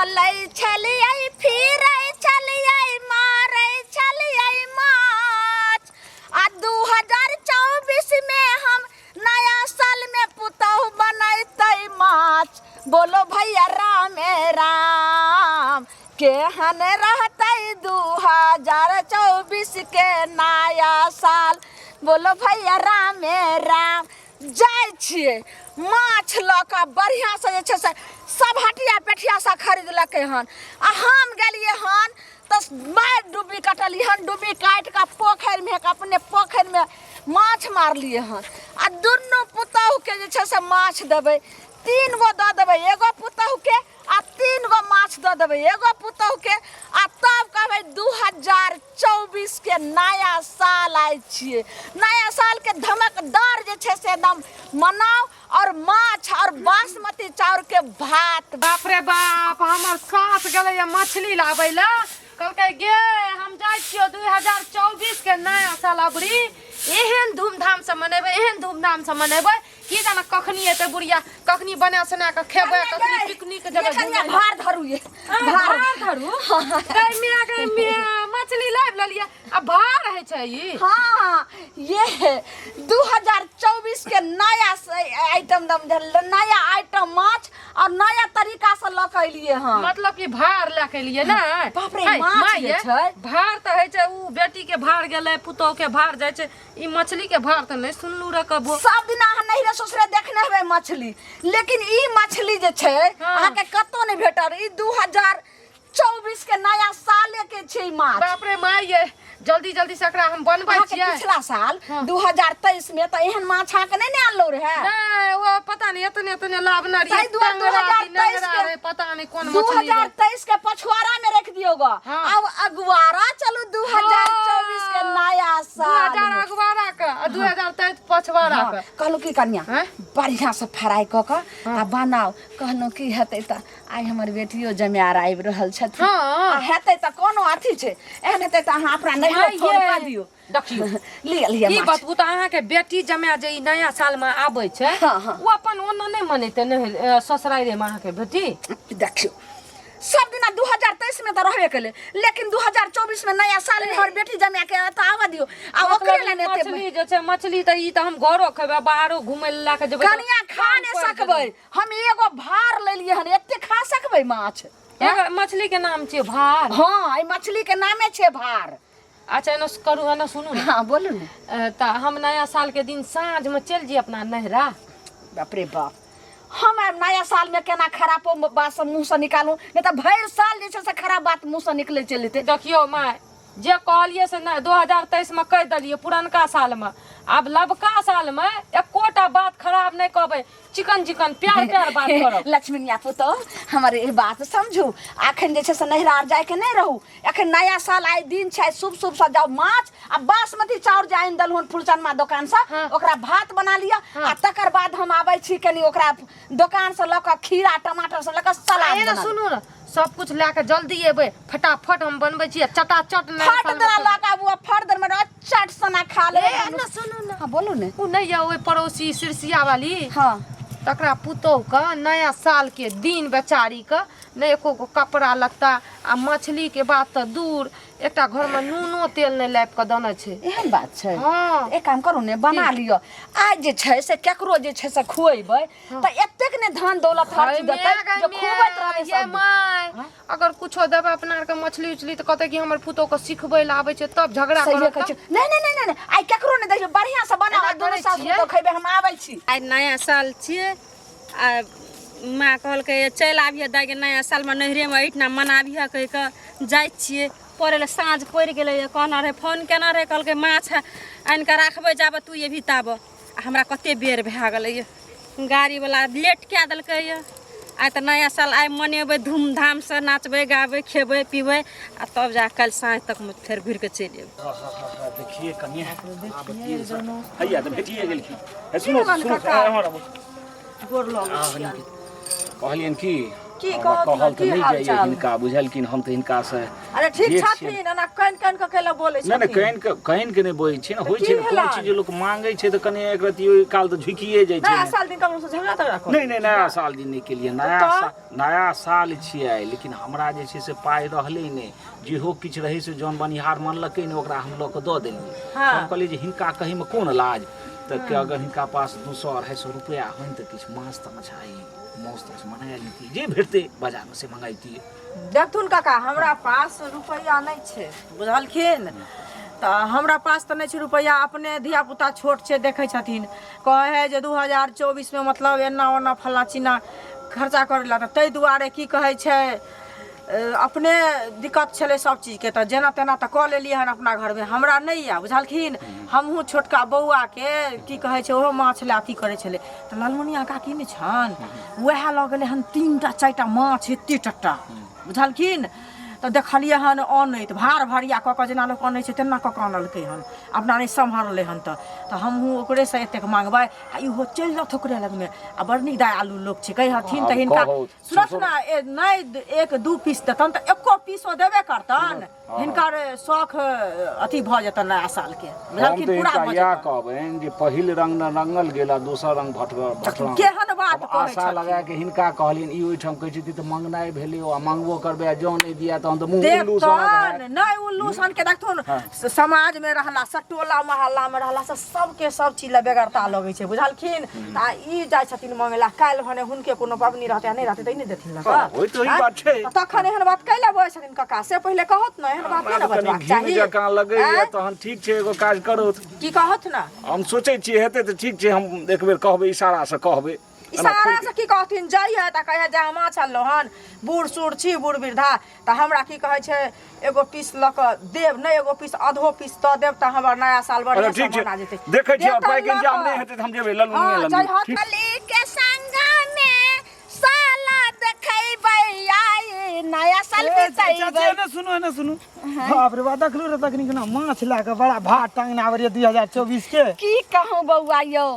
चलै छलियै, फिरै छलियै, मारै छलियै माछ। आ 2024 में हम नया साल में पुतहु बनैतै माछ। बोलो भैया रामे राम, केहन रहतै 2024 के नया साल? बोलो भैया रामे राम। जाइ छियै माछ लऽ कऽ, बढ़िआँसँ जे छै से सब हटिया पेठियासँ खरीदलकै हन। आ हम गेलियै हन तऽ मारि डुब्बी कटलियै हन। डुब्बी काटि कऽ पोखरिमे, अपने पोखरिमे माछ मारलियै हन। आ दुनू पुतहुके जे छै से माछ देबै, तीन गो दऽ देबै एगो पुतहुके, आ तीन गो माछ दऽ देबै एगो पुतहुके। आ तब कहबै 2024 के नया साल आइ छियै, नया सालके धमकदार जे छै से एकदम मनाउ, और माछ और बासमती चाउर के भात। बाप रे बाप, हमर सास गेलै या मछली लाबै ला। कहलकै, गे, हम जाइ छियौ, 2024 के नया साल अबरी एहन धूमधाम से मनेबै, एहन धूमधाम से मनेबै की जाने कखनी एतै बुढ़िया, कखनी बना सोना कऽ खेबै, कखनी पिकनिक जेबै कनिया घुमै। भार धरू ये। भार धरू? गै मिया, गै मिया, मछली लाबि लेलियै आ भार होइ छै ई? हाँ, ये 2024 के नया आइटम दम, नया आइटम माछ और नया तरीका से लऽ के एलियै हँ। मतलब कि भार लए के एलियै ने? बाप रे, है, माछ माय जे ये, छै। भार तऽ होइ छै उ बेटी के भार गेलै, पुतोह के भार जाइ छै, ई मछली के भार तऽ नहि सुनलू रह कबो। सब दिन अहाँ नहिरे ससुरे देखने हेबै मछली, लेकिन ई मछली जे छै अहाँके कतौ नहि भेटत। ई 2024 के नया साले के छै ई माछ। बाप रे माय ये, जल्दी जल्दी से एकरा हम बनबै अहाँके छियै। पिछला साल 2023 में तऽ एहन माछ अहाँके नहि ने आनलो रहे। नहि, ओ पता नहि एतने एतने लाभ न रहियै, ताहि दुआरे टंगरा कि 2023 नेंगरा के रहे, पता नहि कोन दू मछली हजार रहे। तेईस के पछुआरा में रख दियौ ग। अब अगुआरा चलू 2024 के नया दू साल हजार में। अगवारा के आ 2023 पछवाड़ा के। कहलहुँ की कनिया, आँय? बढ़िया से फ्राई कऽ कऽ आ बनाउ। कहलहुँ की हेतै तऽ आइ हमर बेटियो जमार आबि रहल छथिन। आ हेतै तऽ कोनो अथी छै, एहन हेतै तऽ अहाँ अपना नहियो माय फोन ये। कऽ दियौ। देखियौ, लिअ लिअ ई माछ। बतबू तऽ अहाँके बेटी जमाय जे ई नया सालमे आबै छै, हाँ, हाँ। ओ अपन ओना नहि मनेतै नहि ससुरारिमे अहाँके बेटी? देखियौ, सब दिना 2023 में तऽ रहबे केलै, लेकिन 2024 में नया साल में हमर बेटी जमा के तऽ आबऽ दियौ आ ओकरे मतलब लए ई ने एते मछली जे छै, मछली तऽ ई तऽ हम घरो खेबै, बाहरो घुमै लए लए कऽ जेबै तऽ कनिया, खा नहि कम पड़ि सकबै। हम एगो भार लेलियै हन, एते खा सकबै माछ? जेतै। एगो मछली के नाम छियै भार? हाँ, एहि मछली के नामे छै भार। अच्छा, एना करू, एना सुनू ने। हाँ, बोलू ने। तऽ हम नया साल के दिन साँझ में चलि जइए अपना नैहरा। बाप रे बाप, हम आब नया साल में केना खरापो बात सब मुँह से निकालू? नहि तऽ भरि साल जे छै से खराब बात मुँह से निकले चलि जेतै। देखियौ माय, जे कहलियै से नहि 2023 में कहि देलियै पुरनका साल में, आब लबका साल में एकोटा बात खराब नहि कहबै, चिकन चिकन प्यार प्यार बात करब। लक्ष्मीनिया पुतोह, हमर ई बात समझू। अखन जे छै से नैहरा आर जायके नहि रहू। अखन नया साल आइ दिन छै, शुभ शुभ से जाउ। माछ आ बासमती चाउर जे आनि देलहुँ फुलचनमा दोकान से, ओकरा भात बना लिअ। आ तकर बाद हम आबै छी कनि ओकरा दोकान से लऽ कऽ खीरा टमाटर सब लऽ कऽ सलाद ए बना लेब। सुनू ने, सब कुछ लए कऽ जल्दी एबै, फटाफट हम बनबै छी चटाचट नया फट सालमे देना खेबै। लऽ कऽ आबू आ फट देना चट सना खा लेबै। ए, ने सुनू ने। हाँ, बोलू ने। ओ नहि यऽ ओहि पड़ोसी सिरसिया वाली? हाँ। तकरा पुतोह के नया साल के दिन बेचारी के नहि एको गो कपड़ा लत्ता, आ मछली के बात तऽ दूर, एकटा घर में नूनो तेल नहि लाबि कऽ देने छै। एहन बात छै? हाँ। एक काम करू ने, बना लिअ। आज जे छै से केकरो जे छै से खुएबै तऽ एतेक ने धन दौलत हर चीज देतै जे खुबैत रहबै ये सब दिन। माय, अगर कुछो देबै अपना आरके मछली उछली तऽ कहतै कि हमर पुतोह के सिखबै लए आबै छै, तब झगड़ा सहिए करत। कहै छै। नहि नहि नहि नहि, आइ केकरो नहि दै, बढ़िआँ से बनाउ आ एना दुनू करै सासु छियै? पुतोह खैबै। हम आबै छी। आइ नया साल छियै आ माँ कहलकै चलि आबिहे दाइके, नया सालमे नैहरेमे एहिठिना मनाबिहे कहि कऽ जाइ छियै पड़ै लए। साँझ पड़ि गेलैए। कहने रहै, फोन केने रहै, कहलकै माछ आनि कऽ राखबै, जाबऽ तू अयबही ताबऽ। आ हमरा कते बेर भए गेलैए, गाड़ीवला लेट कए देलकैए। आइ तऽ नया साल आइ मनेबै धूमधामसँ, नाचबै गाबै खेबै पिबै आ तब जा कऽ काल्हि साँझ तकमे फेर घुरि कऽ चलि अयबै। देखिए कनिया, हैया तऽ भेटिए गेलखिन। हे सुनो सुनो, गोर लगै। कहलियनि कि की हमरा कहत कहल तऽ की नहि हाल जाइए चाल हिनका बुझलखिन हम तऽ हिनकासँ अरे ठीक जेठ छियनि। छथिन एना कानि कानि कऽ कैला बोलै नहि नहि छथिन कानि कऽ कानि के नहि बजै छै ने होइ की छै ने कोनो भेलनि? चीज लोक मांगै छै तऽ कनि एक रत्ती ओहि काल तऽ झुकिए जाइ छै नया ने साल दिन ककरो से झगड़ा तगड़ा करै नहि नहि नया साल दिन नहि केलियै नया तऽ? साल नया साल छियै लेकिन हमरा जे छै से पाइ रहलै नहि जेहो किछु रहै से जौन बनिहार मानलकै नहि ओकरा हम लऽ कऽ दऽ देलियै हाँ। हम कहलियै जे हिनका कहैमे कोन लाज तऽ के अगर हिनका पास 200-250 रुपैआ होइन तऽ किछु माछ ताछ आइ माछ ताछ मंगा लैतियै जे भेटतै बाजारमे से मंगैतियै देखथुन काका हमरा पास रुपैआ नहि छै बुझलखिन तऽ हमरा पास तऽ नहि छै रुपैआ अपने धियापुता छोट छै देखै छथिन कहै हइ जे 2024मे मतलब एना ओना फल्लाँ चिन्ना खर्चा करै लए तऽ ताहि दुआरे की कहै छै अपने दिक्कत छलै सब चीजके तऽ जेना तेना तऽ कऽ लेलियै हन अपना घरमे हमरा नहि यऽ बुझलखिन हमहूँ छोटका बौआके की कहै छै ओहो माछ लए अथी करै छलै तऽ लालमुनिया काकी नहि छनि वएह लऽ गेलै हन 3 टा 4 टा माछ एते टट्टा बुझलखिन तऽ देखलियै हन अनैत भार भरिया कऽ कऽ जेना लोक अनै छै तेना कऽ कऽ अनलकै हन अपना नहि सम्हरलै हन तऽ तऽ हमहूँ ओकरेसँ एतेक मांगबै आ इहो चलि जाउ ओकरे लगमे आ बड़ नीक दयालु लोक छै कहै हथिन तऽ आब हिनका कहू, सुनत ने नहि 1-2 पीस देतन तऽ एको पीसो देबे करतन हिनकर शौख अथी भऽ जेतन नया सालके हम बुझलखिन तऽ पूरा हिनका भऽ इएह जेतन कहबनि जे पहिल रंग ने रंगल गेल आ दोसर रंग भटरंग केहन बात आब कहै आशा छथिन लगा के हिनका कहलियनि ई ओहिठाम कहै छथिन तऽ मंगनाइ भेलै आ मंगबो करबै आ जँ नहि दिया तहन तऽ मुँह उल्लू सनक देतन हैत नहि उल्लू सन के देखथुन समाज में रहला से टोला मोहल्ला में रहला से सबके सब चीज लए बेगरता लगै छै बुझलखिन तऽ आ ई जाइ छथिन मंगै ला काल्हि भने हुनके कोनो पबनी रहतै आ नहि रहतै तऽ ई नहि देथिन लऽ हँ, कऽ होइत ओही बात छै तऽ तखन एहन बात कैला बजै छथिन कका से पहिले कहत ने एहन बात नहि हमरा ने तऽ कनि बजबाक घिन चाही जकाँ लगैया आँय? तहन ठीक छै एगो काज करू की कहत ने हम सोचै छियै हेतै तऽ ठीक छै हम एक बेर कहबै इशारासँ कहबै एना इशारा खोलि से की कहथिन जइहे तऽ कहिहे जे हम माछ अनलहुँ हन बूढ़ सूढ़ छी बूढ़ वृद्धा तऽ हमरा की कहै छै एगो पीस लऽ कऽ देब नहि एगो पीस आधो पीस दऽ देब तऽ हमर नया साल अच्छा बढ़िआँ से ठीक छै मना जेतै देखै छियै आओर देतन पाइके लऽ इंतजाम कऽ। नहि हेतै तऽ हम जेबै ललमुनिया हँ लग जइहत ठीक होली के संग में साला देखैबै आई नया साल ए, चाची बितैबै एने सुनू एने सुनू बाप रे बा देखलू रे तखनी केना माछ लए कऽ बड़ा भात टांगने आबै रहियै 2024 के की कहूँ बौआ यौ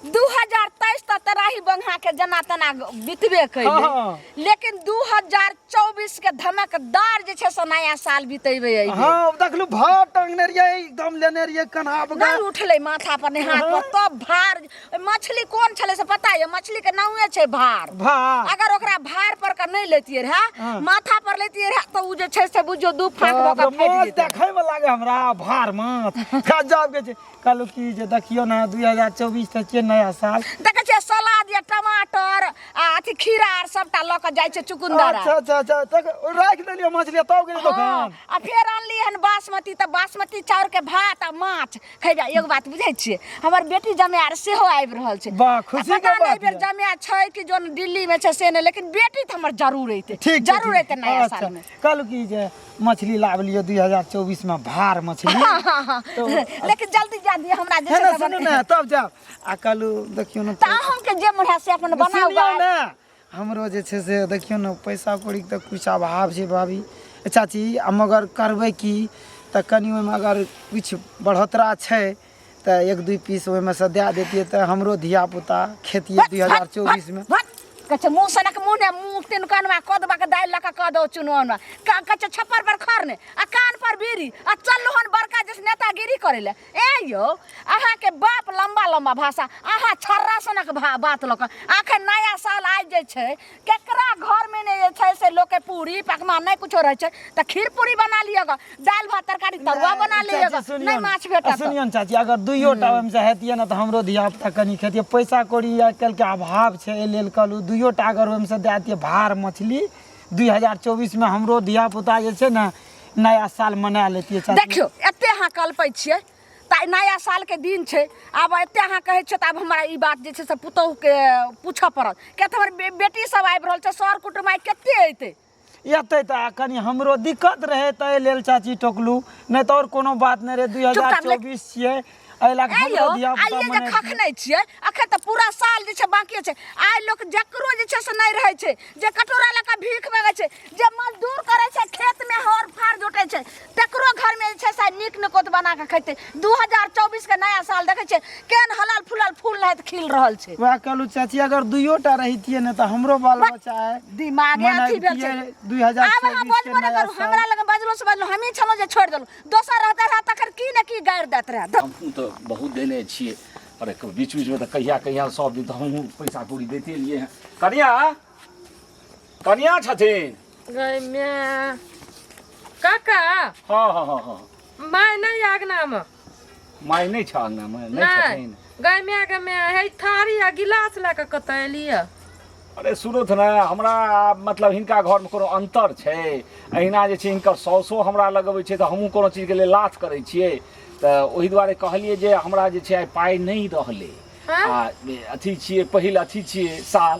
2023 तऽ तराही बंघा के जेना तेना बितबे कैले हाँ। लेकिन 2024 के धमकदार जे छै से नया साल बितेबै एहि बेर। हाँ देखलू भात टांगने रहियै एकदम लेने रहियै कन्हा पर नहि उठलै माथा पर नहि हाथ पर तब भार ओहि मछली कोन छलै से पता यऽ मछली के नामे छै भार भार अगर ओकरा भार पर के नहि लेतियै रहे हाँ। माथा पर लेतियै रहे तऽ ओ जे छै से बुझियौ दू फाँक भऽ बाप कऽ रे, फाटि माछ जेतै देखै मे लागे हमरा भार माछ गजब के छै कहलू की जे देखियौ ने 2024 तऽ छियै नया साल देखै छियै सलाद या टमाटर आ अथी खीरा आर सबटा लऽ कऽ जाइ छै चुकुन्दर आर। अच्छा अच्छा अच्छा तक राखि देलियै मछली तब गेलियै हँ दोकान आ फेर अनली हन बासमती तऽ बासमती चाउर के भात आ माछ खैबे एगो बात बुझै छियै हमर बेटी जमाय आर सेहो आबि रहल छै वाह, खुशी आ के पता नहि बात एहि बेर यऽ। जमाय छै कि जोन दिल्ली में छै से नहि लेकिन बेटी तऽ हमर जरूर अयतै ठीक छै, जरूर ठीक। अयतै नया अच्छा साल में कहलू की जे मछली लाब लियौ 2024 में भार मछली हँ, हँ, हँ। तो लेकिन जल्दी जा दिअ हमरा जे है छै ने से सुनू ने तब जाउ आ कहलू देखियौ ने तऽ अहूँके जे मन है से अपन बनाउ सुनियौ ने हमरो जे छै से देखियौ ने पैसा कौड़ीके तऽ किछु अभाव छै भाभी चाची आ मगर करबै की तऽ कनि ओहिमे अगर किछु बढ़ोतरा छै तऽ एक दुइ पीस ओहिमे सँ दए दैतियै तऽ हमरो धियापुता खेतियै 2024मे भट कहै छै मुँह सनक मुँह ने मुँह तीन कानवा कदवा के दालि लऽ कऽ कऽ दौ चुनौनवा कहै छै छप्पर पर खर ने आ कान पर बीड़ी आ चलू हन बड़का जैसे नेतागिरी करै लए ए यौ अहाँके बाप लम्बा लम्बा भाषा अहाँ छर्रा सनक बात लऽ कऽ आखिर नया साल आबि जाइ छै केकरा घरमे नहि जे छै से लोकके पूरी पकवान नहि कुछो रहै छै तऽ खीर पूरी बना लिअ गऽ दालि भात तरकारी तरुआ बना लिअ चाची गऽ सुनियौ नहि ने, माछ भेटत तऽ। सुनियौ ने चाची अगर दुइयो टा ओहिमे से हेतियै ने तऽ हमरो धियापुता कनि खेतियै पैसा कौड़ी आइ काल्हिके अभाव छै एहि लेल कहलहुँ दुइयो टा अगर ओहिमे से दए दियै भार मछली 2024मे हमरो धियापुता जे छै ने नया साल मना लेतियै चाची देखियौ एते अहाँ कलपै छियै तऽ आइ नया सालके दिन छै आब एते अहाँ कहै छियै तऽ आब हमरा ई बात जे छै से पुतोहुके पूछऽ पड़त किया तऽ हमर बेटी सब आबि रहल छै सर कुटुम आइ कते अयतै एतै तऽ कनि हमरो दिक्कत रहै ताहि लेल चाची टोकलू नहि तऽ आओर कोनो बात नहि रहै दुइ हजार चुपचाप ले- चौबीस छियै एहि लए कऽ ऐ यौ हमरो धियापुता आइए जे मने खखनै छियै अखन तऽ पूरा साल जे छै बाँकी छै आइ लोक जकरो जे छै से नहि रहै छै जे कटोरा लऽ कऽ भीख मांगै छै जे मजदूर करै छै खेतमे हर फाड़ जोतै छै तकरो घरमे जे छै से नीक निकोत बना कऽ खेतै। 2024 के नया साल देखै छियै केहन हलल फुलल फूल रहैत खिल रहल छै। वएह कहलहुँ चाची, अगर दुइयो टा रहितियै ने तऽ हमरो बाल बच्चा आइ दिमागे अथी भेल छै। मनैबतियै आब अहाँ 2024 के बजबो नहि नया करू, साल। हमरा लग बजलो से बजलो, हमही छलहुँ जे छोड़ि देलहुँ, दोसर रहते रह तखन की ने की गारि दैत रहए। हमहूँ तऽ बहुत देने छियै। अरे बीच बीचमे तऽ कहिया कहिया सब दिन तऽ हमहूँ पैसा कौड़ी दैते एलियै हँ। कनिया, कनिया छथिन? गै माय, काका। हँ हँ हँ हँ। माय नहि अङ्गनामे। माय नहि छ अङ्गनामे? नहि नहि छथिन। गै माय, गे माय, हे थारी आ गिलास लए कऽ कतऽ एलियै? अरे सुनू ने, हमरा मतलब हिनका घरमे कोनो अन्तर छै? अहिना जे छै हिनकर साउसो हमरा लग अबै छै तऽ हमहूँ कोनो चीजके लेल लाथ करै छियै, तऽ ओहि दुआरे कहलियै जे हमरा जे छै आइ पाइ नहि रहलै। हँ? आ अथी छियै, पहिल अथी छियै साल,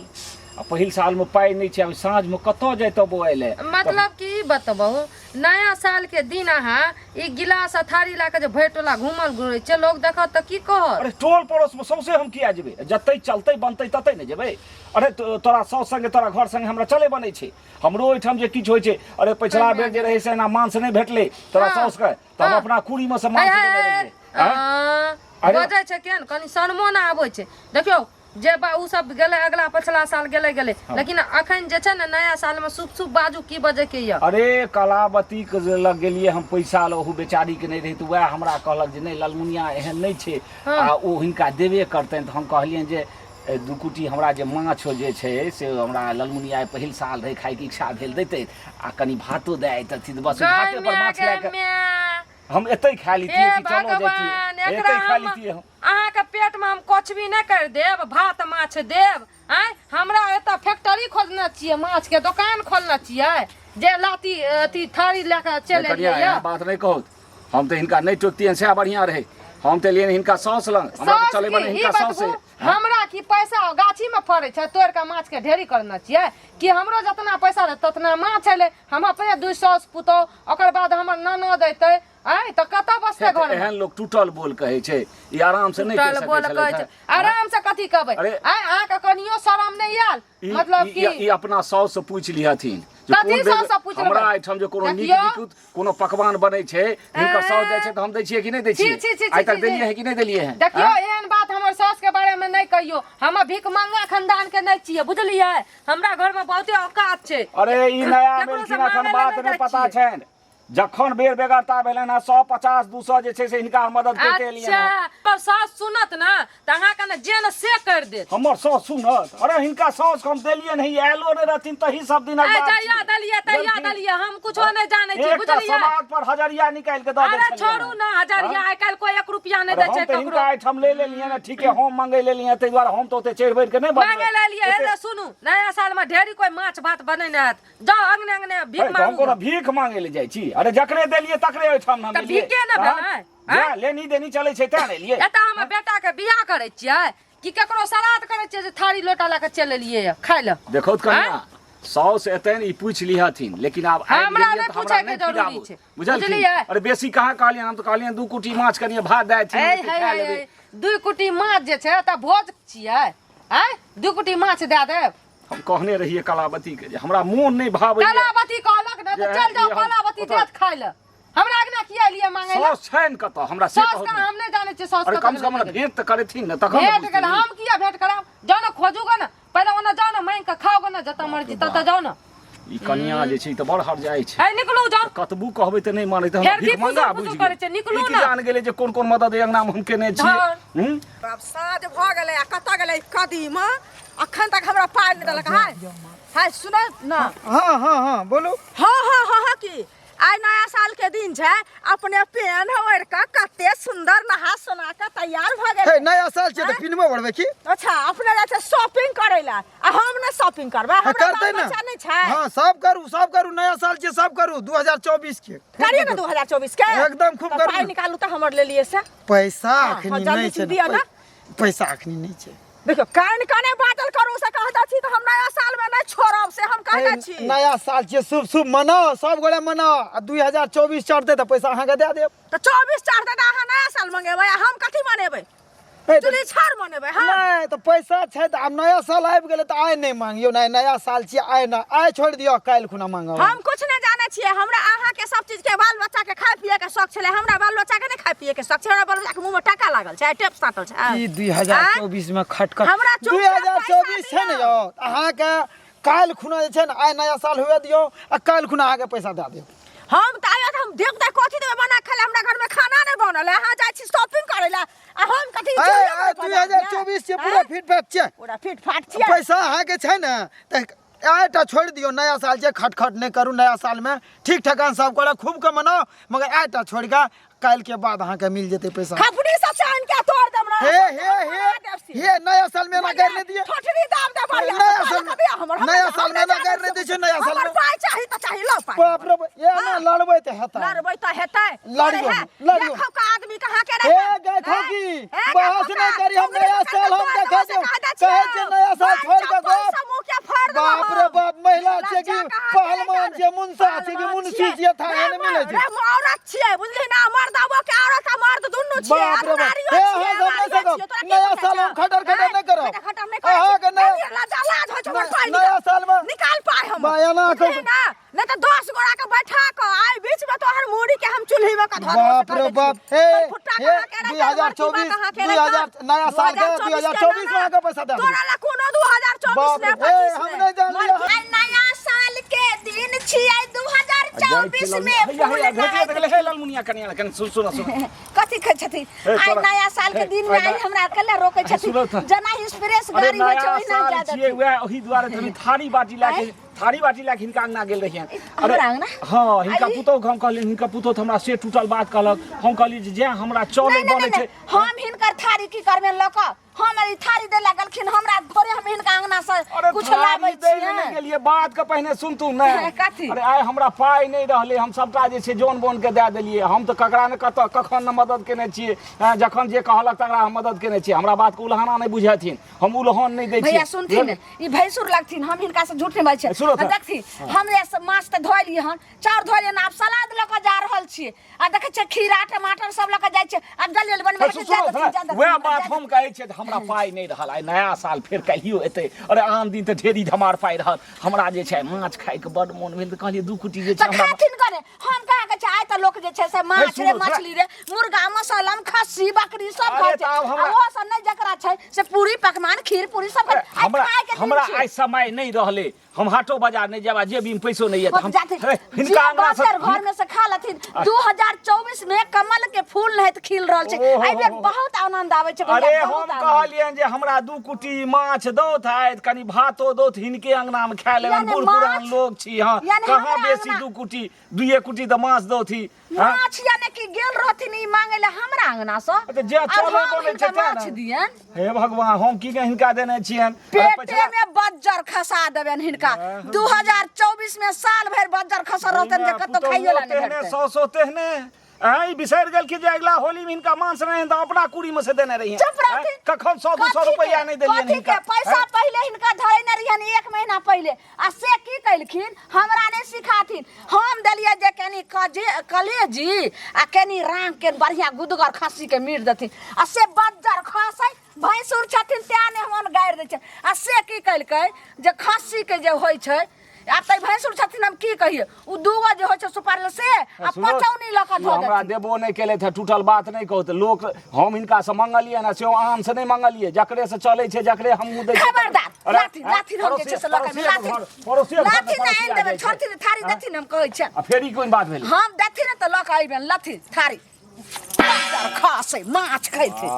आ पहिल सालमे पाइ नहि छै, आब साँझमे कतऽ जैतौ बौआइ लए? मतलब कि ई बतबू, नया साल के दिन अहाँ ई गिलास आ थारी लए कऽ जे भरि टोला घूमल घुरै छै, लोग देखत तऽ की कहत? अरे टोल पड़ोसमे सौंसे हम किया जेबै? जतै चलतै बनतै ततै ने जेबै। अरे तोरा साउस संगे तोरा घर संगे हमरा चले बनै छै, हमरो ओहिठाम जे किछु होइ छै। अरे पछिला बेर जे रहै से एना मांस नहि भेटलै तोरा साउसके, तऽ हम अपना कुरीमे सँ मांस देने रहियै। आँय? अरे बजै छै केहन, कनि शर्मो ने आबै छै। देखियौ जे बा उ सब गेलै अगला पछिला साल गेलै गेलै, लेकिन अखन जे छै ने नया साल में शुभ शुभ बाजू, की बजै के यऽ? अरे कलावती के जे लग गेलियै हम पैसा लऽ, ओहू बेचारी के नहि रहै, तऽ वएह हमरा कहलक जे नहि ललमुनिया एहन नहि छै आ ओ हिनका देबे करतनि। तऽ हम कहलियनि जे दू कुटी हमरा जे माछ जे छै से हमरा ललमुनिया पहिल साल रहै, खायके इच्छा भेल, दैतै आ कनि भातो दए अइतथिन, तऽ बस ओहि गै भाते पर माय माछ लए गै कऽ माय, हम एतै खा लितियै हे कि चलो भगवान, जैतियै, एकरा एतै खा हम लितियै हम। अहाँके पेट में हम कछबी नहि कर देब, भात माछ देब? आँय, हमरा एतऽ फैक्ट्री खोलने छियै, माछ के दोकान खोलने छियै जे लाती अथी थारी लए कऽ चलि कनिया, एलियै एहन यऽ? बात नहि कहू। हम तऽ हिनका नहि टोकतियनि सएह बढ़िआँ रहै। हम तऽ एलियनि हिनका साउस लग, हमरा तऽ साउस चलै की बने ई हिनका साउस। बतबू, हमरा की पैसा गाछी में फड़ै छै तोड़ि कऽ माछ के ढेरी करने छियै कि हमरो जतना पैसा रहै ततना माछ एलै? हम अपने दू साउस पुतोह, ओकर बाद हमर ननद अयतै, आँय, तऽ कतऽ बसतै घर में? एहन लोक टूटल बोल कहै छै, ई आराम से नहि कहि टूटल सकै बोल छलै। कहै छै। आराम से कथी कहबै? अरे आँय, अहाँके कनियो शरम नहि आयल? मतलब कि ई अपना साउस से पूछि लिहथिन जे कथी कोन बेर साउस से पूछि हमरा लेबै? एहिठाम जे कोनो नीक देखियौ। निकुत कोनो पकवान बनै छै, हिनकर साउस जाइ छै तऽ हम दै छियै कि नहि दै छी, छियै? छी, छी, आइ तक छी, देलियै छी। है कि नहि देलियै है? देखियौ, आँय? एहन बात हमर साउस के बारे में नहि कहियौ। हम भीख मंगा खानदान के नहि छियै, बुझलियै? हमरा घर में बहुते औकात छै। अरे ई नया केकरो से भेलखिन, एखन मांगै लए बात नहि नहि जाइ पता छियै। छनि। जखन बेर बेगरता भेलनि हँ, 150 200 जे छै से हिनका हम मदद करिते एलियनि अच्छा हँ। पर सास सुनत ने तऽ अहाँके ने जे ने से कर देत। हमर साउस सुनत? अरे हिनका साउस के हम देलियनि हँ, ई आयलो नहि रहथिन तही सब दिनक आइ बात जहिया छियै। देलियै तहिया बुझलखिन? देलियै, हम कुछो नहि जानै छी, एकटा बुझलियै? समाज पर हजरिया निकालि के दऽ दै अरे छलियनि छोड़ू हँ। ने हजरिया, आइ काल्हि कोइ एक रुपया नहि अरे दै हम छै तऽ ककरो। हिनका एहिठाम ले लेलियनि हँ, ठीके हम मंगै लेलियनि हँ, ताहि दुआरे हम तऽ ओते चढ़ि बढ़ि के नहि बजबै। मांगे ले लियै। हे सुनू, नया साल में ढेरी कोइ माछ भात बनेने हैत, जाउ अंगने अंगने भीख हे, तऽ हम मांगू। कोनो भीख मांगे ले जाइ छी? अरे जकरे देलियै तकरे ओहिठाम हम तऽ एलियै। भीखे ने हँ? भेलै, जा, लेनी देनी चलै छै तें ने एलियै। एतऽ हमर बेटा के बियाह करै छियै कि केकरो श्राद्ध करै छियै जे थारी लोटा लए कऽ चलि एलियै यऽ खाय लए? देखौ तऽ कनिया, साउस एतनि ई पूछि लिहथिन, लेकिन आब आबि हमरा गेलियै नहि तऽ हमरा पूछैके नहि जरूरी खिलाबू। छै, बुझलखिन? बुझलियै? अरे बेसी कहाँ कहलियनि, हम तऽ कहलियनि दू कुटी माछ कनिये भात दए देथिन, हे ओते हे खा हे लेबै। हे, दू कुटी माछ जे छै तऽ भोज छियै? आँय, दू कुटी माछ दए देब? हम कहने रहियै कलावती के जे हमरा मोन नहि भावैया। कलावती कहलक ने तऽ जे चलि जाउ, ई हम कलावती ओतऽ- देत खाय लए। हमरा अगना किया एलियै मांगै लए? साउस छनि कतऽ हमरा से साउस कहू के ने। हम नहि जानै छियै साउस अरे कतऽ कम से कम गेलै। हमरा भेंट तऽ करेथिन ने तखन ने भेंट बुझतियै। गेल, हम किया भेंट कराब? जाउ ने खोजू गे ने पहिले, ओना जाउ ने मांगि कऽ खाउ गे ने, जतऽ मर्जी ततऽ जाउ ने। ई कनिया जे छै ई तऽ बड़ हरजाइ छै। है निकलू, जाउ। कतबू कहबै तऽ नहि मानै, तऽ हमरा फेर भीख की मंगा फुसुर बुझि फुसुर गेल। करै छै? निकलू ई की ने। जान गेलै जे कोन कोन मदद एहि अंगनामे हम केने छियै। धर। हूँ? आब साँझ भऽ गेलै आ कतऽ गेलै ई कदीमा? अखन तक हमरा पाइ नहि देलक। हाय हाय, सुन ने। हँ हँ हँ, बोलू। हँ हँ हँ हँ, की आइ नया साल के दिन छै, अपने पेन ओढ़ि कऽ कते सुंदर नहा सोना कऽ तैयार भऽ गेल। हे, नया साल छै तऽ पिनबो बढ़बै की? अच्छा, अपने जाइ छै शॉपिंग करै लए आ हम नहि शॉपिंग करबै? हँ, हमरा करतै बाल ने। बच्चा नहि छै? हँ, सब करू, सब करू, नया साल छै, सब करू 2024 के। खूब करिए ने करू। 2024 के। एकदम खूब तऽ करू पाइ ने। निकालू तऽ हमर लेलिए से। पैसा हँ, अखनी हँ, जल्दी नहि छै से ने, दिअ ने। पैसा अखनी नहि छै। देखियौ, कान काने बाजल करू से कहैत छी तऽ हम नया साल में नहि छोड़ब से हम कहने छी। नया साल छियै, शुभ शुभ मनाओ, सब गोटे मनाओ आ 2024 चढ़तै तऽ पैसा अहाँके दए देब। तऽ 24 चढ़तै तऽ अहाँ नया साल मंगेबै आ हम कथी मनेबै? हे, तऽ चुली छाड़ मनेबै हम? नहि तऽ पैसा छै तऽ आब नया साल आबि गेलै तऽ आइ नहि मांगियौ, नहि नया साल छियै आइ, नहि आइ छोड़ि दियौ, काल्हि खुना मांगब। हम कुछ नहि जानै छियै हमरा अहाँके सब चीज के बाल बच्चा के खाय पिए के शौक छलै हमरा बाल बच्चा के नहि खाय पिए के शौक छै हमरा बाल बच्चा के मुंह में टाका लागल छै टेप साटल छै ई 2024 में खटखट हमरा चुपचाप 2024 छै ने यौ अहाँके काल्हि खुना जे छै ने आइ नया साल हुए दियौ आ काल्हि खुना अहाँके पैसा दए देब हम तऽ आयो तऽ हम देख देख कथी देबै बना खाय हमरा घर में खाना नहि बनल है अहाँ जाइ छी शॉपिंग करै लए आ हम कथी ए, चूल्हे पर आइ बना 2024 छै पूरा फिट फाट छै पूरा फिट फाट छियै पैसा अहाँके छै ने तऽ आइटा छोड़ि दियौ नया साल छै खटखट नहि करू नया सालमे ठीक ठकान सब करब खूब के मनाउ मगर आइटा छोड़ि कऽ काल्हिके बाद अहाँके मिल जेतै पैसा खपड़ी सब से आनि के तोड़ देब ना हे हे हे हे नया साल में एना गारि नहि दिअ ठोठरी दाब दे बढ़िया नया साल में नया साल में एना गारि नहि दै छै नया साल हमर में पाइ चाही तऽ चाही लो पाइ बाप रे बाप, एना लड़बै तऽ हेतै लड़बै तऽ हेतै लड़ियौ, लड़ियौ। देखो का आदमी कहाँ के हे गाय खोकी बहस नहि करी हम नया साल हम देखा देब कहै छै नया साल छोड़ि कऽ गप बाप रे बाप महिला छै कि पहलवान छै मुंसा छै कि मुंशी छियै थाना नहि मिलै छै औरत छियै बुझली ना मर्द आबो के औरत आ मर्द दुनू छियै बाप रे बाप हे अहाँ सब नहि सकब नया साल हम खटर खटर नहि करब खटर नहि करब अहाँके नया लाज लाज होइ छै हमर पाइ नया साल में निकाल पाइ हम बा एना बुझली ना नहीं तो 10 गोरा के बैठा के आई बीच में तोहर मूड़ी के हम चूल्ही में के धर बाप रे बाप हे हे 2024 2000 नया साल के 2024 में अहाँके पैसा दे तोरा ला कोनो 2024 बाप ने रे, हे, हम नहि जानलियै। आई नया साल के दिन छियै 2024 में हैया फूल हैया भेटिए नहाय तऽ गेलै हे लालमुनिया कनिया कनि सुन सुन सुन कथी कहै छथिन हे, आइ तोरा- नया साल के हे, दिन में आइ आइ नया- हमरा कल्हे रोकै छथिन सुनऽ तऽ। जेना एक्सप्रेस अरे गाड़ी होइ छै नया ओहिना साल जा छियै देथिन वएह ओहि दुआरे तनी थारी बाटी लए के थारी बाटी लए के हिनका अंगना गेल रहियनि हमरा अंगना? हँ हिनका आई- पुतोह के हम कहलियनि हिनका पुतोह तऽ हमरा से टूटल बात कहलक हम कहलियै जे जैं हमरा चलै नहीं, नहीं, बनै नहीं, छै हम हिनकर थारी की करबे लऽ कऽ हम ई थारी दे लगलखिन हमरा थोड़े हम हिनका अंगना से अरे कुछ थारी लाबै दै लए नहि छियै गेलियै बात के पहिने सुनतू ने कथी? अरे आइ हमरा पाइ नहि रहलै हम सबटा जे छै जौन बोन के दए देलियै हम तऽ ककरा ने कतऽ कखन ने मदद केने छियै हँ, जखन जे कहलक तकरा हम मदद केने छियै हमरा बात के उल्हाना नहि बुझथिन हम उल्हान नहि दै भैया छियै सुनथिन ई भैंसुर लगथिन हम हिनका से झूठ नहीं बाजै छियै सुनो तऽ। देखथिन हमरे से माछ तऽ धोइ लियै हन चाउर धोइ लियै हन आब सलाद लऽ कऽ जा रहल छियै आ देखै छियै खीरा टमाटर सब लऽ कऽ जाइ छियै आब जल्दी जल्दी बनबै सुनो सुनो, वएह बात हम कहै छियै जे हमरा पाइ नहि रहल आइ नया साल फेर कहियो एतै अरे आन दिन तऽ ढेरी धमार पाइ रहल हमरा जे छै माछ खाइके बड्ड मोन भेल तऽ कहलियै दू कुटी जे छै तऽ हमरा खाथिन कने हम कहाँ कहै छियै आइ तऽ लोक जे छै से माछ रे सुनो, मछली रे मुर्गा मसलम खस्सी बकरी सब अरे खाइ छै तऽ आब आ हमरा- ओहो सब नहि जकरा छै से पूरी पकवान खीर पूरी सब खाइ छै। आइ हमरा खाइके दिन हमरा छियै। आइ समय नहि रहलै हम हाटो बाजार नहि जायब आ जेबीमे पैसो नहि यऽ तऽ हम जाते हे, हिनका अंगना से जे घर में से खा लथिन 2024 में कमल के फूल नहीं तऽ खिल रहल छै ओहो। एहि बेर बहुत आनंद आबै छै भैया, अरे बहुत हम आनंद। कहलियनि जे हमरा दू कुटी माछ दौथ आयत कनि भातो दौथ हिनके अंगना में खाय लेबनि यानी बूढ़ पुरान माछ? लोग छी हँ यानी कहाँ हमरा बेसी अंगना- दू कुटी दुइए कुटी तऽ माछ दौथी हँ माछ यानी कि गेल रहथिन ई मांगे ले हमरा अंगना से तऽ जे आर चलै हम बनै हिनका छै तें माछ ने। दियन हे भगवान हम की के हिनका देने छियनि अरे पेटे पछिला- में बज्जर खसा देबनि हिनका 2024 में साल भरि बज्जर खसल रहतनि जे कतौ पुतोहुओ खाइयो ला नहि तेहने भेटतै सौसो तेहने आँय बिसरि गेलखिन जे अगिला होली में हिनका मांस नहि तऽ अपना कुड़ी में से देने रहियनि चुप रहथिन। आँय, कखन सौ दू सौ कथी के? रुपैआ नहि देलियनि कथी के हिनका पैसा आँय? पहिले हिनका धरेने रहियनि एक महीना पहिले आ से की केलखिन हमरा नहि सिखाथिन हम देलियै जे कनि कजे कलेजी आ कनि रांग के बढ़िया गुदगर खस्सी के मीट देथिन आ से बज्जर खसै भैंसुर छथिन तें नहि हम गारि दै छै आ से की केलकै जे खस्सी के जे होइ छै आब तऽ भैंसुर छथिन हम की कहियै ओ दूगो जे होइ छै सुपारी से आ सुनो, पचौनी लऽ कऽ ई धऽ हमरा देथिन देबो नहि केलथि हँ टूटल बात नहि कहू तऽ लोक हम हिनकासँ मंगलियै ने सेहो आन से नहि मंगलियै जकरे से चलै छै जकरे हमहूँ दै छियै खबरदार अरे, लाठी लाठी हम जे छै से लऽ कऽ पड़ोसिए लाठी घर पड़ोसिए घर लाठी नहि आनि देबै छोड़थिन थारी देथिन हम कहै छियनि आ फेर ई कोन बात भेलै हम देथिन ने तऽ लऽ कऽ अयबनि लथिन थारी बज्जर खसै माछ खैथिन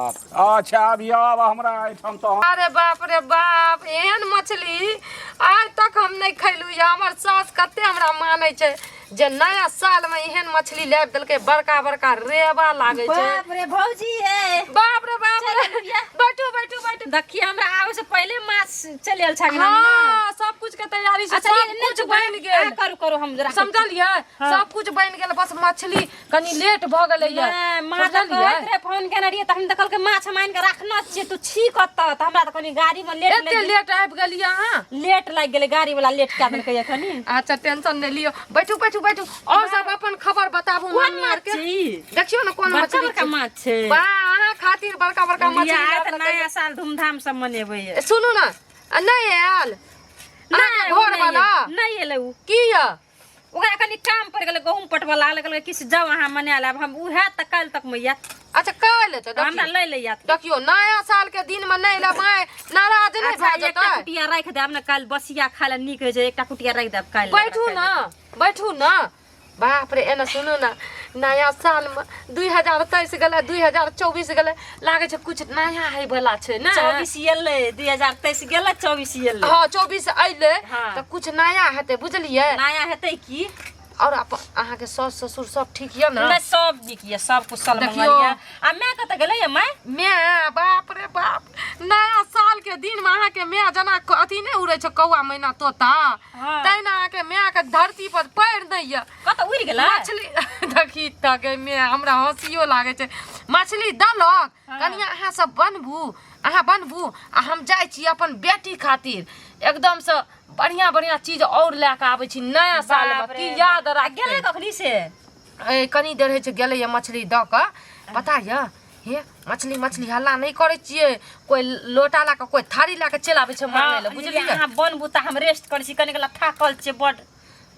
अच्छा अभी आब हमरा एहिठाम तऽ अरे बाप रे बाप एहन मछली आइ तक हम नहि खैलहुँ यऽ हमर सास कते हमरा मानै छै जे नया साल में एहन मछली लाबि देलकै बड़का बड़का रेबा लागै छै बाप रे भौजी हे बाप रे बाप रे चलि बिया। बैठू बैठू बैठू देखिए हमरा आबै से पहिले माछ चलि आयल छागना हाँ सब कुछ के तैयारी छै अच्छा सब कुछ बनि गेल करू करू हम जरा समझलियै सब कुछ बनि गेल बस मछली कनी लेट भऽ गेलै यऽ नहि, माँ तऽ समझलियै कहैत रहे फोन केने रहियै तऽ हम तऽ कहलकै माछ हम आनि कऽ राखने छियै तू छी कतऽ तऽ हमरा तऽ कनी गाड़ी मे लेट एते लागि लेट आबि गेलियै अहाँ लेट लागि गेलै गाड़ी वाला लेट कए देलकै यऽ कनी अच्छा टेंशन नहि लियौ बैठू बैठू बैठू और सब अपन खबर बताबू कोन मम्मी आर माछ के छै ई? देखियौ ने कोन बड़का मछली बड़का छै। माछ छै वाह अहाँ खातिर बड़का बड़का मछली बियाह लाबि तऽ देलकै। नया साल धूमधाम से मनेबै यऽ। सुनू ने आ नहि आयल नहि अहाँके ओ घर नहि वाला एलै। नहि एलै उ की यऽ ओकरा कनि काम पड़ि गेलै गहूँम पटबऽ लागल कहलकै किछु जाउ अहाँ मना लेब हम उएह तऽ काल्हि तक मे आयत अच्छा काल्हि एतै हमरा देखियौ लै ले आयत देखियौ नया साल के दिन में नहि एलै माय नाराज नहि अच्छा भए एकटा जेतै कुटिया राखि देब ने काल्हि बसिया खाय लए नीक होइ छै एकटा कुटिया राखि देब काल्हि बैठू ना बैठू ना बाप रे एना सुनू ना नया सालमे 2023 गेलै 2024 गेलै लागै छै कुछ नया होइवला छै ने 24 एलै 2023 गेलै 24 एलै हँ 24 अयलै हाँ। तऽ कुछ नया हेतै बुझलियै नया हेतै की आओर अपन अहाँके सास ससुर सब ठीक यऽ ने नहि सब नीक यऽ सब कुशल मंगल देखियौ। यऽ आ माय कतऽ गेलै यऽ माय my बाप रे बाप नया साल के दिन में अहाँके my जेना अथी नहि उड़ै छै कौआ मैना तोता हाँ। तहिना अहाँके my के धरती पर पैर नहि यऽ कतऽ उड़ि गेलै मछली देखी तऽ गे my हमरा हँसियो लागै छै मछली देलक कनिया अहाँ सब बनबू अहाँ बनबू आ हम जाइ छी अपन बेटी खातिर एकदमसँ बढ़िया बढ़िया चीज और लए कऽ आबै छी नया साल में बाप रे की याद बाप। आ राख गेलै कखनी से ए कनी देर होइ छै गेलैए मछली दऽ कऽ पता यऽ हे मछली मछली हल्ला नहि करै छियै कोइ लोटा लए कऽ कोइ थारी लए कऽ चलि आबै छै मांगै लए बुझलियै अहाँ बनबू तऽ हम रेस्ट करै छी कनी काल थाकल छियै बड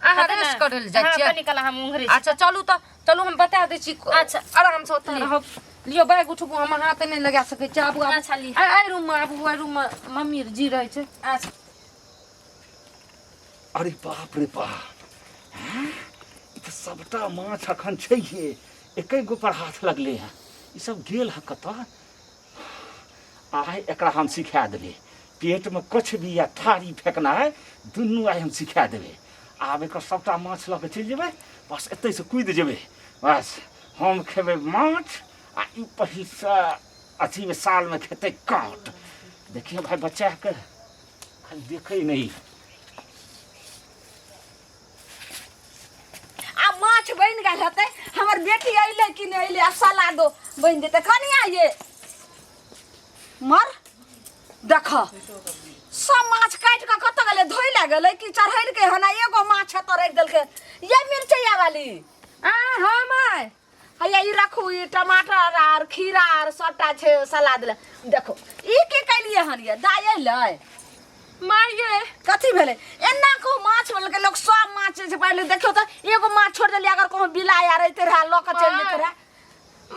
अहाँ हेतै ने? रेस्ट करै लए जाइ हाँ, छियै कनी काल हम ओंघरै छी अच्छा चलू तऽ चलू हम बता दै छी अच्छा। आरामसँ ओतऽ रहब लियौ बैग उठबू हम हाथ नहि लगा सकै छी आबू आबू अच्छा, लिअ। एहि रूममे आबू एहि रूममे मम्मी जी रहै छै अच्छा अरे बाप रे बाप हैं? ई तऽ सबटा माछ अखन छैहे एकै गो पर हाथ लगले हँ ई सब गेल हँ कतऽ आइ एकरा हम सिखा देबै पेटमे कछबी आ थारी फेकनाइ दुनू आइ हम सिखा देबै आब एकर सबटा माछ लऽ कऽ चलि जेबै बस एतहिसँ कुदि जेबै बस हम खेबै माछ आ ई पहिलसँ अथीमे सालमे खेतै काँट देखियौ भाय बच्चाके खाली देखै नहि आ माछ बनि गेल हेतै हमर बेटी अयलै कि नहि अयलै आ सलादो बनि जेतै कनिया ये मर देख सब माछ काटि कऽ कतऽ गेलै धोइ लए गेलै कि चढ़ेलकै हन आ एगो माछ एतऽ राखि देलकै ये मिरचैया वाली आ हँ माय हैया ई रखू ई टमाटर आर खीरा आर सबटा छै सलाद लए देखो ई की कैलियै हन ये दाइ अयलै माय गे कथी भेलै एना कहूँ माछ बोलकै लोक सब माछ जे छै पहिले देखियौ तऽ एगो माछ छोड़ि देलियै अगर कहूँ बिलाइ आर अयतै रहए लऽ कऽ चलि जेतै रहए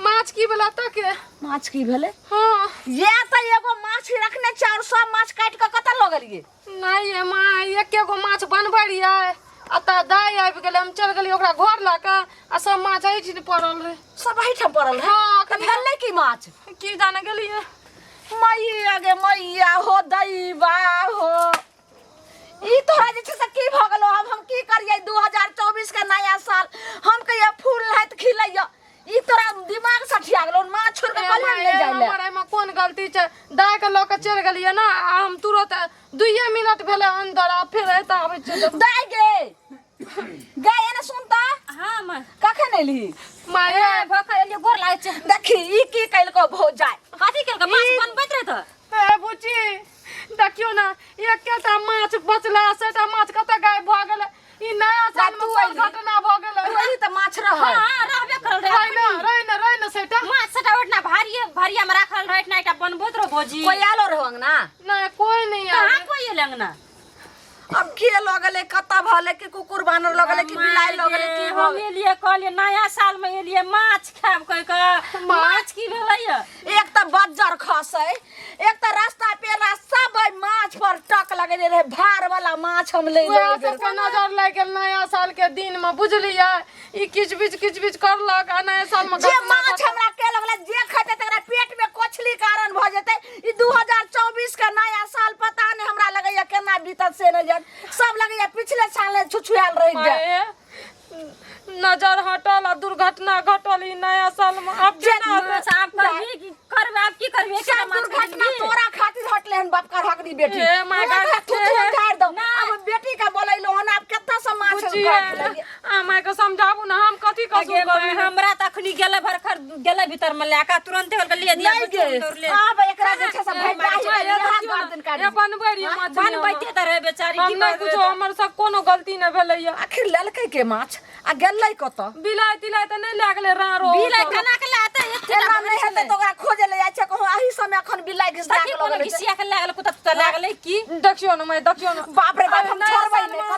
माछ की भेला तऽ के माछ की भेलै हँ ये तऽ एगो माछ रखने छै आओर सब माछ काटि कऽ कतऽ लऽ गेलियै नहि ये माँ एके गो माछ बनबै रहियै आ तऽ दाइ आबि गेलै हम चलि गेलियै ओकरा घर लऽ कऽ आ सब माछ एहिठिन पड़ल रहै सब एहिठाम पड़ल रहै हँ, तऽ भेलै की माछ की जाने गेलियै मैया गे मैया हो दैबा हो ई तोरा जे छै से की भऽ गेलो आब हम की करियै 2024 के नया साल हम कहियै फूल नहाइत खिलैया ई तोरा दिमाग सठिया गेलो माछ छोड़ के कलियै नहि जाय ले हमर एहिमे कोन गलती छै दाइ के लऽ कऽ चलि गेलियै ने आ हम तुरत दुइये मिनट भेलै अन्दर आ फेर एतऽ आबै छियै तऽ दाइ गे गे एने सुन तऽ हाँ माय कखन एलही माय ए भखल एलियै गोर लागै छै देखी ई की कलको भौजाइ कथी केलकै माछ बनबैत रहै तऽ ए बुच्ची देखियौ ने एकेटा माछ बचलै सेटा माछ कतऽ गायब भऽ गेलै ई नया साल में तू कोन अइली। घटना भऽ गेलै तू एलही तऽ माछ रहै हाँ रहबे करल रहै रहि ने रहि ने रहि ने सेटा माछ सटा ओहिठिना भारिये भारिया में राखल रहै एहिठिना एकटा बनबैत रहो भौजी कोई आलो रहो अंगना नहि कोई नहीं आयल कहाँ कोई एलै अंगना अब के लऽ गेलै कतऽ भले कि कुकुर बानर लऽ गेलै कि बिलाइ लऽ गेलै की भऽ हम गेलै एलियै कहलियै नया साल में एलियै माछ खायब कहि कऽ माछ की भेलै यऽ एक तऽ बज्जर खसै एक तऽ रास्ता पेरा सब एहि माछ पर टक लगेने रहे भार वाला माछ हम ले वएह सबके नजर लागि गेल नया साल के दिन में बुझलियै ई किच बिच किच बिच करलक आ नया साल में जे घटना माछ घटल। हमरा के लगलै जे खेतै तकरा पेट में कोछली कारण भऽ जेतै ई 2024 के नया साल पता नहि हमरा लगैया केना बीतत से नहि जान सब लगैया पिछले साल ने छुछुआयल रहि जाय माए, नजर हटल आ दुर्घटना घटल ई नया साल में आब जे केना हेतै? अच्छा आब करबी की करबे आब की करबी एकेटा सब माछ दुर्घटना खरीदबी? तोरा खातिर हटले हन बाप कर हकनी बेटी हे my तोरा गॉड, थू थू हे। झाड़ दो अब बेटी के बोलैलो हन आब कत्ता से माछ बुचिया काटि लेलियै? आ माय के समझाबू ना हम कथी अगे कसूर माय, करलियै हमरा तऽ अखनी गेलै भरखर गेलै भीतर में लए कऽ तुरंते कहलकै लिए दिया नहीं गे आब एकरा जे छै से ए, भेटाही माय, नहि, यहाँ देखियौ ना, गर्दन काटि ए, बनबै रहियै मछली हम। बनबैते तऽ रहै बेचारी हम की नहि करबै कुछो हमर सब कोनो गलती नहि भेलैया आखिर लेलकै के माछ आ गेलै कतऽ बिलाइ तिलाइ तऽ नहि लए गेलै राँड़ो बिलाइ केना के लए एतै एते एना नहि हेतै तऽ ओकरा खोजे ले जाइ छै कहूँ एही समय एखन बिलाइ घिसका देखी के कोनो लऽ गेलै घिसिया के लए गेलै कुत्ता तुत्ता लए गेलै की देखियौ ने माय देखियौ ने बाप रे बाप हम नया छोड़बै सालमे नहि।